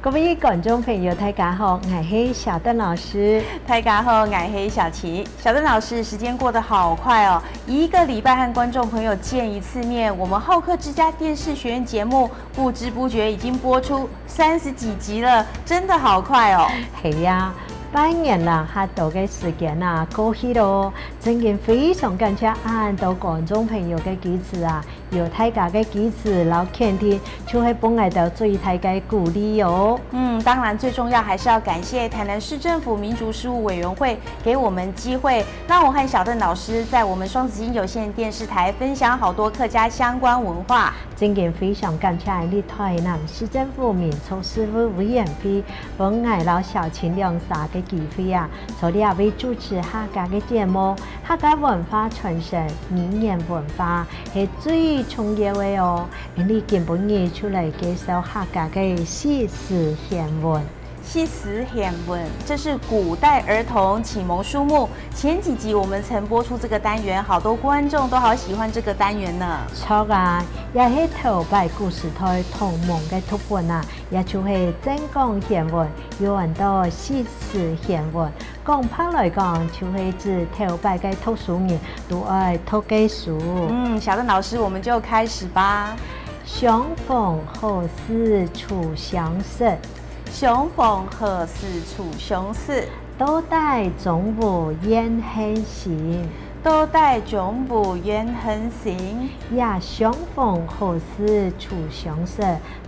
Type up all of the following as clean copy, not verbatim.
各位觀眾朋友，大家好，𠊎係小鄧老師。大家好，𠊎係小琪。小鄧老師，時間過得好快哦，一個禮拜和觀眾朋友見一次面。我們好客之家電視學院節目，不知不覺已經播出三十幾集了，真的好快哦。係呀，半年啦，較多个時間啊過去囉，真嘅非常感謝恁多觀眾朋友个支持啊，有大家个支持，摎肯定就會幫𠊎兜最大个鼓勵哦。嗯，當然最重要還是要感謝台南市政府民族事務委員會給我們機會，讓我和小鄧老師在我們雙子星有線電視台分享好多客家相關文化。真嘅非常感謝你台南市政府民族事務委員會幫𠊎摎小青兩三个機會啊，做兩位主持客家个節目，客家文化傳承、語言文化係最重要的哦。因為今晡日就來介紹客家个四時賢文。四時賢文，這是古代兒童啟蒙書目。前幾集我們曾播出這個單元，好多觀眾都好喜歡這個單元呢。錯啊，也係頭擺古時代童蒙个讀本啊，也就係正講賢文，有很多四時賢文。講白來講，就係指頭擺个讀書人都愛讀个書。嗯，小鄧老師，我們就開始吧。相逢何時初相識？相逢何時初相識？倒帶終無怨恨心。倒帶終無怨恨心。也相逢何時初相識？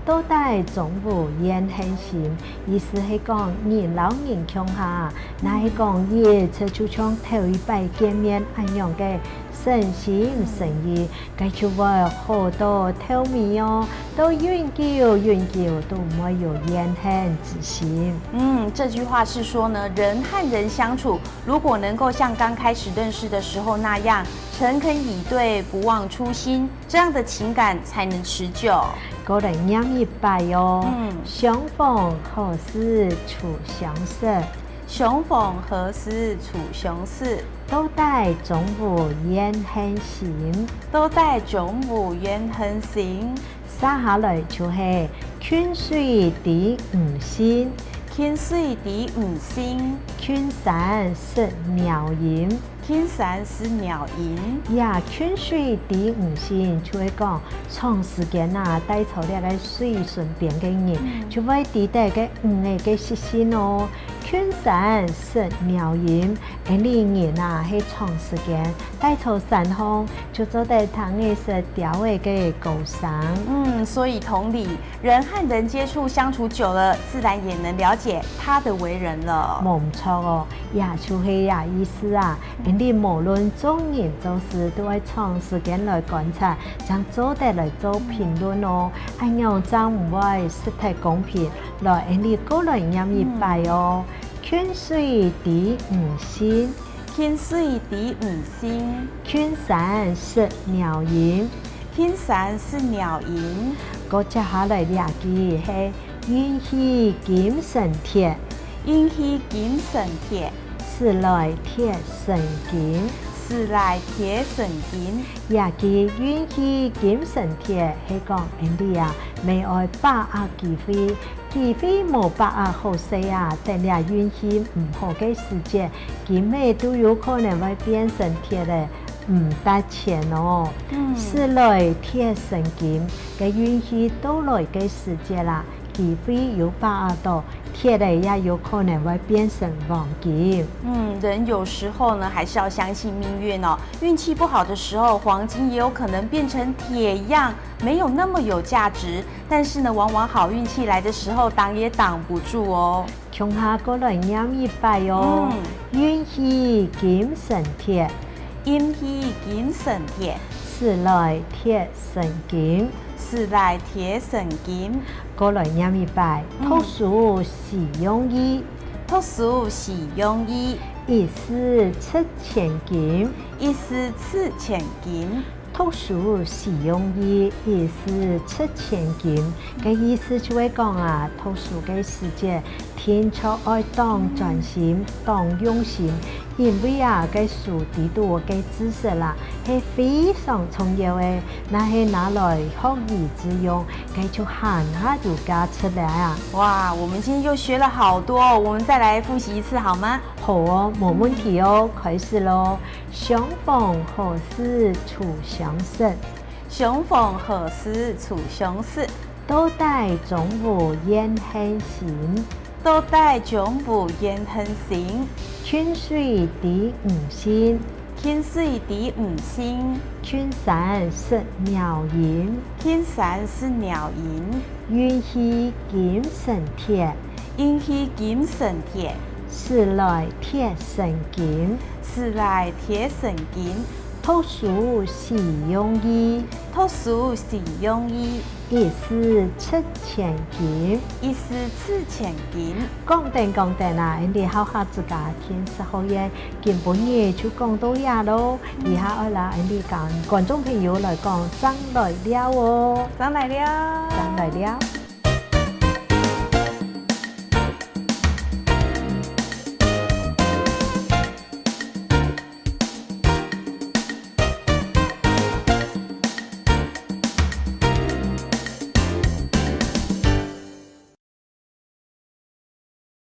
倒帶終無怨恨心。意思係講人摎人共下，若係講彼此就像頭一擺見面按樣个誠心誠意，該就會好到透明哦，到永久永久都沒有怨恨之心。嗯，這句話是說呢，人和人相處，如果能夠像剛開始認識的時候那樣誠懇以對，不忘初心，這樣的情感才能持久。過來念一擺哦，相逢何時初相識？相逢何時初相識？倒帶終無怨恨心。倒帶終無怨恨心。接下來就係近水滴吳心，近水滴吳心。近山識鳥音。近山識鳥音。也近水滴吳心，就會講長時間啊，待在這个水身邊个人，就會知得个魚个習性哦。近山識鳥音，因為人啊係長時間待在山上，就做得聽會識鳥个歌聲。嗯，所以同理，人和人接觸相處久了，自然也能了解他的為人了。無錯哦，也就係這意思啊。因為無論做人做事，都愛長時間來觀察，才做得來做評論哦。按樣才毋會失態公平，來，因為過來念一擺哦。近水滴吳心，近水滴吳心。近山識鳥音，近山識鳥音。閣接下來兩句係運氣金成鐵，運氣金成鐵。時來鐵勝金，時來鐵勝金。這句運氣金勝鐵係講因為啊，愛愛把握機會，機會無把握好勢啊，等這運氣毋好个時節，金仔都有可能會變成鐵的，毋值錢哦。時來鐵勝金，个運氣到來个時節啦，機會有把握到，鐵的也有可能會變成黃金。嗯，人有時候呢，還是要相信命運哦。運氣不好的時候，黃金也有可能變成鐵一樣，沒有那麼有價值。但是呢，往往好運氣來的時候，擋也擋不住哦。共下過來念一擺哦。運氣金勝鐵，運氣金勝鐵。時來鐵勝金，時來鐵勝金。過來念一擺，讀書時用意，讀書時用意。一試值千金，一試值千金。讀書時用意，一絲值千金。个意思就會講啊，讀書个時節，天初愛當專心，當用心，因為啊，个書裡頭个知識啦，係非常重要的，若係拿來學以致用，个就很下有價值了啊！哇，我們今天又學了好多，我們再來複習一次好嗎？好哦，冇問題哦，開始囉。相逢何時初相識？相逢何時初相識？倒帶終無怨恨心。倒帶終無怨恨心。近水滴吾心。近水滴吾心。近山識鳥音。近山識鳥音。雲虛金繩鐵。雲虛金繩鐵。時來鐵勝金。時來鐵勝金。讀書時用意。讀書時用意。一絲值千金。一絲值千金。講定講定啦，人哋好客之家電視學院，今晡日就講到遮囉。以下愛來人哋講觀眾朋友來講，正來尞哦。正來尞。正來尞。